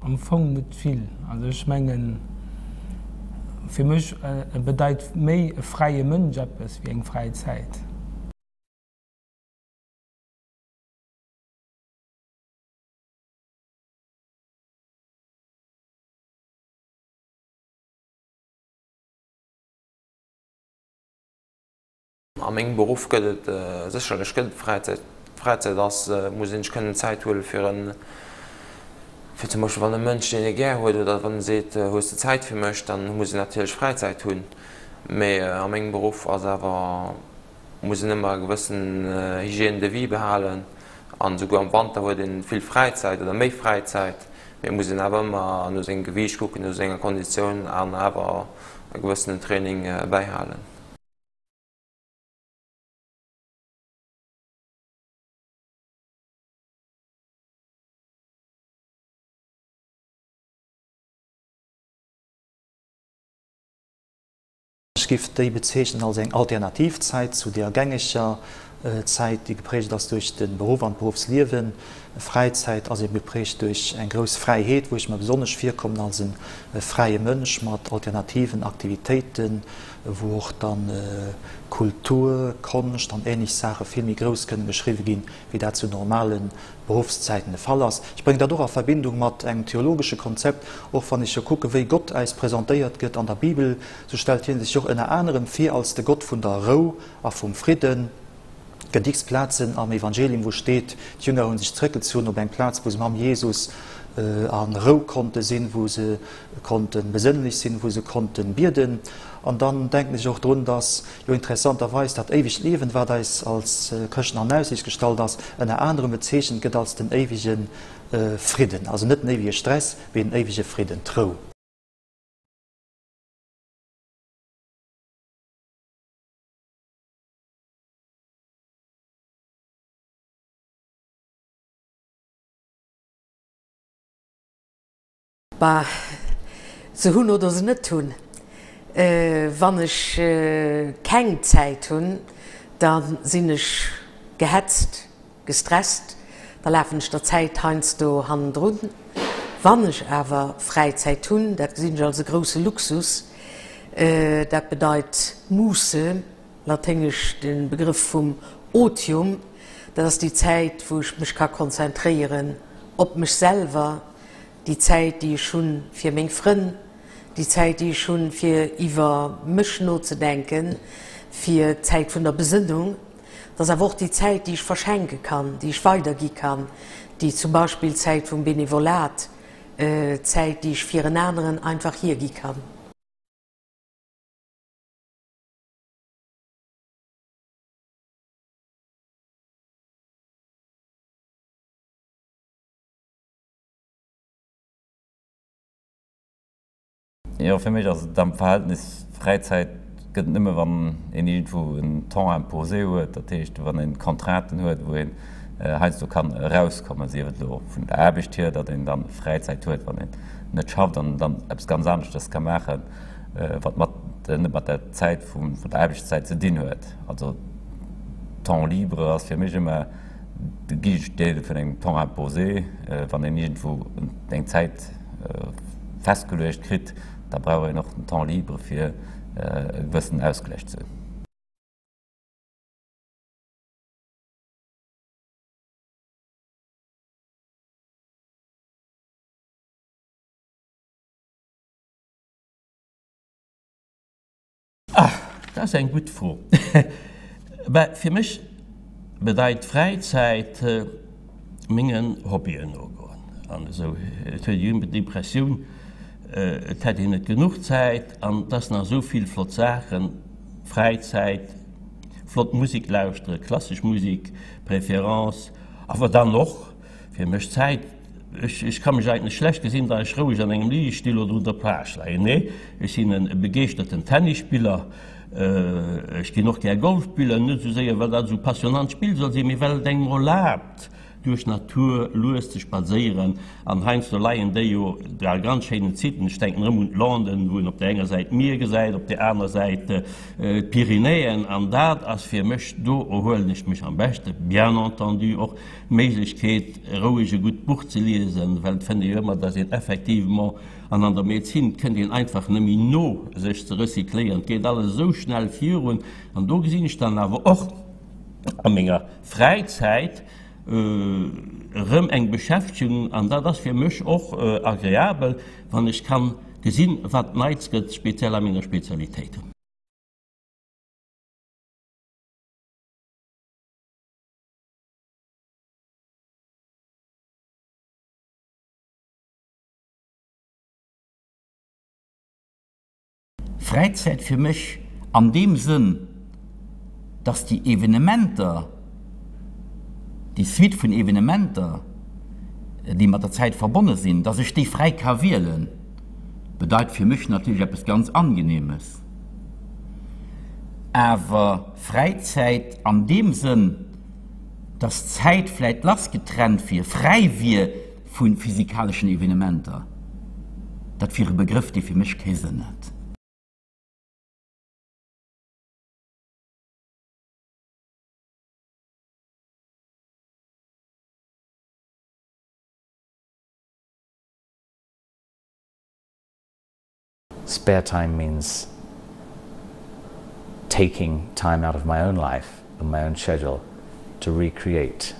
Am Fong net vill. Also ech mengen, fir mech bedeit méi e fräie Mënsch eppes wéi eng fräi Zäit. A mengem Beruff gëtt et sécherlech gëtt et Fräizäit. Fräizäit ass, muss een sech kënnen Zäit huele fir en, fir zum Beispill wann e Mënsch deen ee gär huet oder wann e seet, hues de Zäit fir mech, dann muss een natierlech Fräizäit hunn. Mee a mengem Beruff ass awer, muss een ëmmer e gewëssen Hygiène de vie behalen an esouguer am Wanter huet een vill Fräizäit oder méi Fräizäit, mee muss een awer ëmmer no sengem Gewiicht kucken, no senger Konditioun an awer e gewëssenen Training bäihalen. Ech giff déi bezeechnen als eng alternativ Zäit zu der gängeger Zäit, déi geprägt ass duerch de Beruff an d'Beruffsliewen. Fräizäit ass eben geprägt duerch eng grouss Fräiheet, wou ech mer besonnesch virkommen als e fräie Mënsch mat alternativen Aktivitéiten, wou och dann Kultur, Konscht an ähnlech Saache vill méi grouss kënne geschriwwe ginn, wéi dat zu normale Beruffszäiten de Fall ass. Ech bréngen dat och a Verbindung mat engem theologesche Konzept, och wann ech jo kucke wéi Gott äis presentéiert gëtt an der Bibel, sou stellt hie sech och ënner anerem vir als de Gott vun der Rou a vum Fridden. Et gëtt x Plazen am Evangelium, wou steet, d'Jünger hu sech zréckgezunn op eng Plaz, wou se mam Jesus a Rou konnte sinn, wou se konnte besënnlech sinn, wou se konnte bieden. An dann denken ech och drun, dass jo interessanterweis dat éiwegt Liewen, wat eis als Chrëschten an Aussiicht gestallt ass, ënner anerem bezeechent gëtt als den éiwege Fridden. Also net den éiwege Stress, mee den éiwege Fridden, d'Rou. Bah, se hunn oder se net hunn. Wann ech keng Zäit hunn, da sinn ech gehetzt, gestresst, da lafen ech der Zäit heiansdo hannendrun. Wann ech awer Fräizäit hunn, dat gesinn ech als e grousse Luxus, dat bedeit Musse, laténgesch de Begrëff vum Otium, dat ass déi Zäit, wou ech mech ka konzentréieren op mech selwer, déi Zäit, déi ech hunn fir meng Frënn, déi Zäit, déi ech hunn, fir iwwer mech nozedenken, fir d'Zäit vun der Besënnung. Dat ass awer och déi Zäit, déi ech verschenke kann, déi ech weidergi kann, déi zum Beispill Zäit vum Benevolat, d'Zäit, déi ech fir en aneren einfach hiergi kann. Jo, fir mech ass et am Verhältnis, Fräizäit gëtt et nëmme wann een iergendwou en Temps imposé huet, dat heescht wann een Contrainten huet, wou een heiansdo kann erauskommen, sief et elo vun der Aarbecht hier, datt een dann Fräizäit huet, wann een net schafft an dann eppes ganz aneschtes ka maachen, wat mat net mat der Zäit vun der Aarbechtszäit ze dinn huet. Also Temps libre ass fir mech ëmmer de Géigendeel vun engem Temps imposé. Wann een iergendwou eng Zäit festgeluecht kritt, da brauch een och den Temps libre fir e gewëssenen Ausgläich ze hunn. Ah, dat ass eng gutt Fro. Bah, fir mech bedeit Fräizäit mengen Hobbyen nogoen an esou. Et huet een d'Impressioun, et hätt een net genuch Zäit an et ass nach esou vill flott Saachen, Fräizäit, flott Musek lauschteren, klassesch Musek, Préférence, awer dann och fir mech Zäit, ech, ech ka mech eigentlech schlecht gesinn, datt ech roueg an engem Ligestull oder un der Plage leien. Nee, ech sinn e begeeschterten Tennisspiller, ech ginn och gär Golf spillen, net esou séier, well dat esou e passionnant Spill soll sinn, mee well et engem erlaabt. Duerch d'Natur lues ze spadséieren an heiansdo leien déi jo a ganz schéinen Zitten, ech denken erëm un d'Landen, wou een op där enger Säit d'Mier gesäit, op där aner Säit d'Pyrenäen an dat ass fir mech, do erhuelen ech mech am beschte, bien entendu och d'Méiglechkeet roueg e gutt Buch ze liesen, well et fënnt ee jo ëmmer, datt een effectivement, an an der Medezin kënnt een einfach nëmme no sech ze recycléieren, et geet alles esou schnell virun an do gesinn ech dann awer och a menger Fräizäit erëm eng Beschäftegung an dat ass fir mech och agreabel, wann ech kann gesinn, wat Neits gëtt, speziell a menger Spezialitéit. Fräizäit fir mech an deem Sënn, dass déi Evenementer, déi Suite vun Evenementer, déi mat der Zäit verbonne sinn, dass ech déi fräi ka wielen, bedeit fir mech natierlech eppes ganz Angenehmes. Awer Fräizäit an deem Sënn, dass d'Zäit vläit lassgetrennt wier, fräi wier vu physikaleschen Evenementer, dat wier e Begrëff, dee fir mech kee Sënn hätt. Spare time means taking time out of my own life and my own schedule to recreate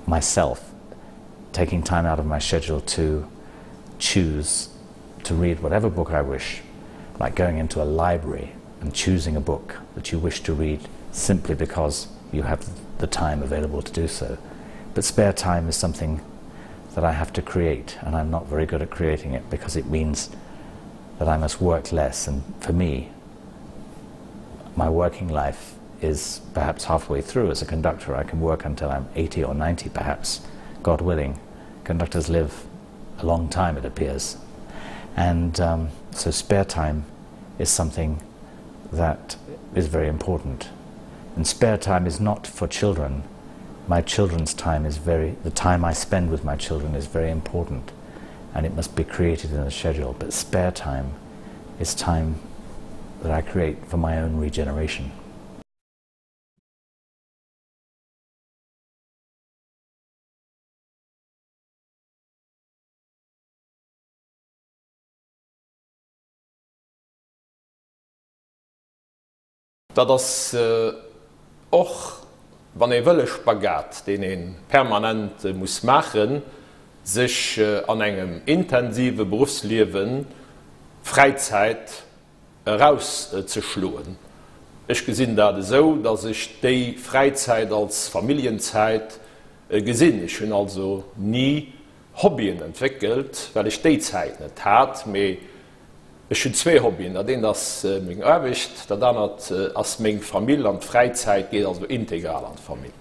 myself, taking time out of my schedule to choose to read whatever book I wish, like going into a library and choosing a book that you wish to read simply because you have the time available to do so. But spare time is something that I have to create, and I'm not very good at creating it because it means that I must work less. And for me, my working life is perhaps halfway through as a conductor. I can work until I'm 80 or 90, perhaps, God willing. Conductors live a long time, it appears. And um, so spare time is something that is very important. And spare time is not for children. My children's time is very, the time I spend with my children is very important and it must be created in a schedule. But spare time is time that I create for my own regeneration. Dat ass och, wann ee wëll, e Spagat, deen ee permanent muss maachen, sech an engem intensive Beruffsliewe Fräizäit erauszeschloen. Ech gesinn dat esou, datt ech déi Fräizäit als Familljenzäit gesinn. Ech hunn also ni Hobbyen entwéckelt, well ech déi Zäit net hat, mee Ech hunn zwee Hobbyen, dat eent ass meng Aarbecht, dat anert ass meng Famill an d'Fräizäit geet also integral an d'Famill.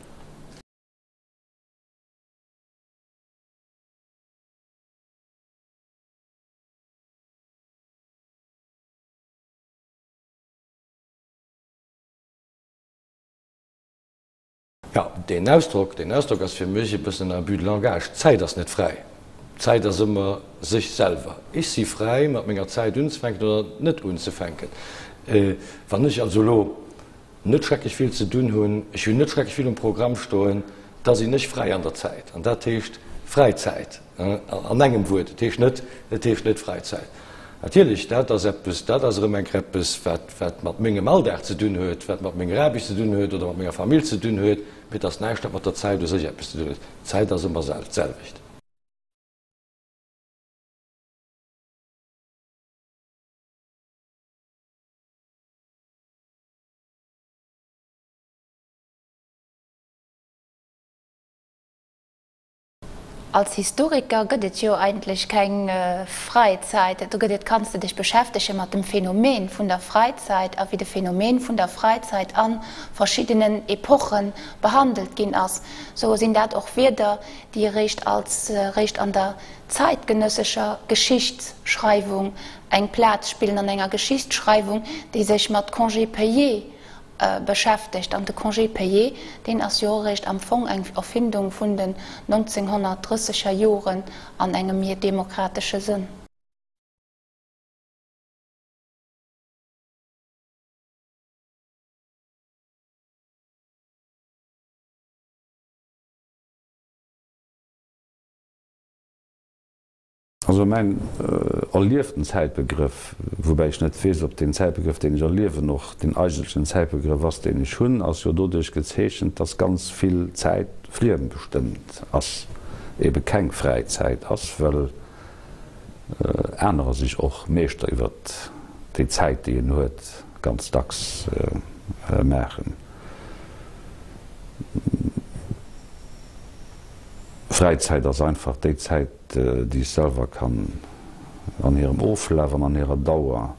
Jo, deen Ausdrock, deen Ausdrock ass fir mech e bëssen en Abus de langage. D'Zäit ass net fräi. D'Zäit ass ëmmer sech selwer. Ech si fräi, mat menger Zäit unzefänken oder net unzefänken. Wann ech also elo net schrecklech vill ze dunn hunn, ech hunn net schrecklech vill um Programm stoen, da sinn ech fräi an der Zäit. An dat heescht Fräizäit. An engem Wuert, et heescht net, et heescht net Fräizäit. Natierlech, dat ass eppes, dat ass erëm eng Kéier eppes, wat, wat mat mengem Alldag ze dunn huet, wat mat menger Aarbecht ze dunn huet oder mat menger Famill ze dunn huet, mee et ass näischt, wat mat der Zäit u sech eppes ze dunn huet. D'Zäit ass ëmmer d'selwecht. Als Historiker gëtt et jo eigentlech keng Fräizäit. Do gëtt et, kanns de dech beschäftege mat dem Phänomen vun der Fräizäit a wéi de Phänomen vun der Fräizäit a verschiddenen Epoche behandelt ginn ass. Sou sinn dat och Wierder, déi eréischt als réischt an der zeitgenössescher Geschichtsschreiwung eng Plaz spillen, an enger Geschichtsschreiwung, déi sech mat Congés payés. beschäftegt. An de Congé payé, deen ass jo och eréischt am Fong eng Erfindung vun den 1930er Joren an engem méi demokratesche Sënn. Also mäin erlieften Zäitbegrëff, woubäi ech net weess, ob deen Zäitbegrëff, deen ech erliewen, och deen eigentlechen Zäitbegrëff ass, deen ech hunn, ass jo doduerch gezeechent, dass ganz vill Zäit friembestëmmt ass, ebe keng fräi Zäit ass, well anerer sech och Meeschter iwwert déi Zäit, déi een huet, ganz dacks maachen. Fräizäit ass einfach déi Zäit, déi ech selwer kann an hirem Oflaf an an hirer Dauer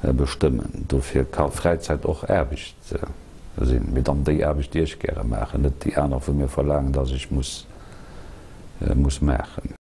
bestëmmen. Dofir ka Fräizäit och Aarbecht sinn, mee dann déi Aarbecht, déi ech gäre maachen, net déi aner vu mir verlaangen, dass ech muss maachen.